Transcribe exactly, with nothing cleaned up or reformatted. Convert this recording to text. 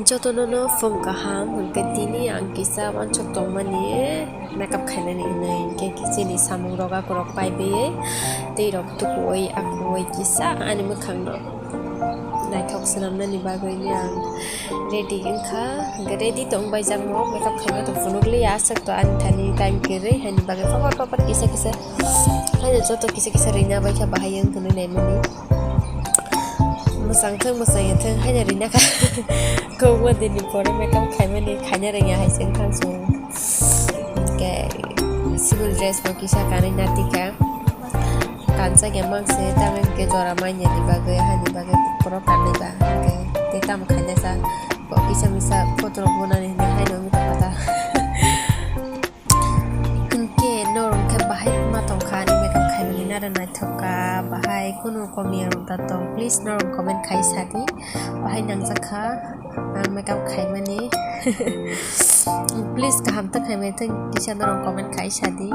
Jotono no phung kaham, hwnkhe tini ang kisa wansuk tongmani makeup khainani hinwi, hwnkhe chini samung rok akorok paibai tei rok tukuwi akowi kisa ani mwkhangno naithok swnamnani bagwi ni ang ready wngkha. Hwnkhe ready tong bai jakmo makeup khaima tong phunukliya, aswk to ani thani time kwrwi, haini bagwi papat papat kisa kisa haino joto kisa kisa rwina baikha bahai wng hwnwi naimani. Mwchang thung, mwchang ya thung, haino rina kha. Kokma dini pore makeup khaimani, khaina rwngya hai se wngkha chwng. Hwnkhe civil dress bo kisa kanwi natika. Kansa khe mang se, tamo hwnkhe jora manya ni bagwi, hani bagwi borok kanwi ba. Hwnkhe tei tamo khaina sa, bo kisa misa photo rok bonani hinwi haino wngwi tongkha ta. Hwnkhe norok khe bahai ma tongkha ani makeup khaimani, naro naithok kha, bahai kunu komiya rok da tong, please norok comment khai sadi, bahai nangjak kha ang makeup khaimani. Please kaham ta khaimani thung kisa norok comment khai sadi.